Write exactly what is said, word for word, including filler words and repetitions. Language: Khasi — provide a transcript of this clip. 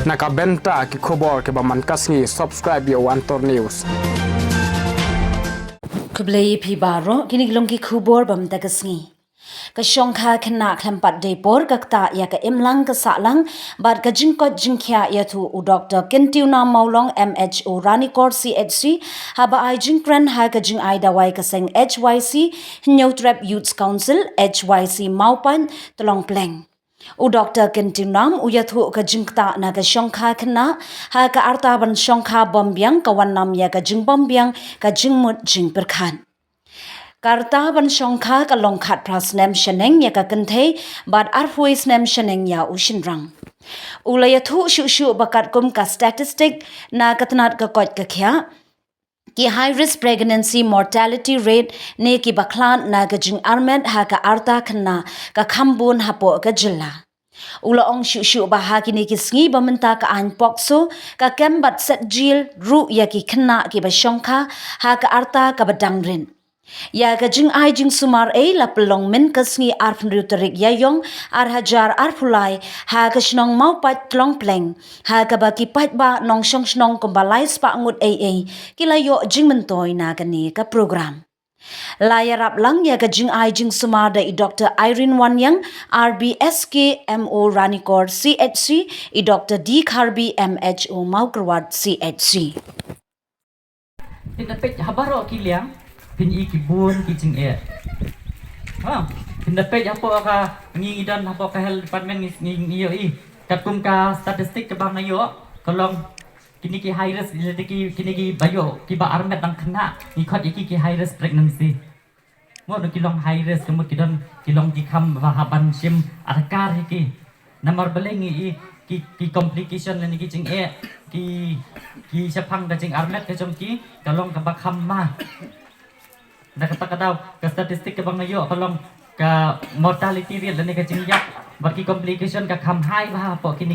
Na ka bynta ki khubor kiba man ka sngi, subscribe ïa u Antor News. Khublei phi baroh, kine ki long ki khubor ba mynta ka sngi. Ka shongkha khynnah khlem pat dei por ka ktah ïa ka imlang ka sahlang bad ka jingkoit jingkhiah, ïathuh u Doktor Kyntiunam Mawlong, M H O Ranikor C H C, haba ai jingkren ha ka jingai dawai ka seng H Y C Hynñiewtrep Youth Council, H Y C Mawpait, Tlong Pleng. U Doktor Kyntiunam u ïathuh ka jingktah na ka shongkha khynnah ha ka arta ban shongkha bym biang ka wan nam ïa ka jingbym biang, ka jingmut jingpyrkhat. Ka arta ban shongkha ka long khatphra snem shaneng ïa ka kynthei bad arphew snem shaneng ïa u shynrang. U la ïathuh shuh shuh ba katkum ka statistic na ka tnat ka koit ka khiah, ki high risk pregnancy mortality rate ne kiba khlad na ka jingarmet ha ka arta khynnah ka kham bun hapoh ka jylla. U la ong shuh shuh ba ha kine ki sngi ba mynta ka aiñ POCSO ka kem bad set jil ruh ïa ki khynnah kiba shongkha ha ka arta kaba dang rit. Ïa ka jingai jingsumar ei la pynlong mynta ka sngi arphew hynriew tarik Ïaïong ar hajar arphew lai ha ka shnong Mawpait Tlong Pleng, ha kaba ki paidbah nongshong shnong kumba lai spah ngut ei ei ki la ïoh jingmyntoi na kane ka program. La ïarap lang ïa ka jingai jingsumar da i Doktor Irene Wanïang, R B S K, M O Ranikor C H C, i Doktor D Kharbi, M H O Mawkyrwat C H C. Phin da peit ha baroh ki liang, phin i ki bun ki jingeh. Ha, phin da peit hapoh ka, ngi ngi don hapoh ka health department ngi ngi ngi ïohi. Katkum ka statistic kaba nga ïoh, ka long kine ki high risk, kine ki, kine kiba ïoh, kiba armet dang khynnah, ngi khot ïa ki ki high risk pregnancy. Mut ki long high risk, mut ki don, ki long ki kham ba hap ban shim adkar hi ki. Namar balei ngi i ki, ki complication lane ki jingeh, ki, ki shaphang ka jingarmet ka jong ki, ka long kaba kham ma. Na kata ka daw, ka statistic kaba nga ïoh ka long ka mortality rate lane ka jingïap bad ki complication ka kham high bha hapoh kine.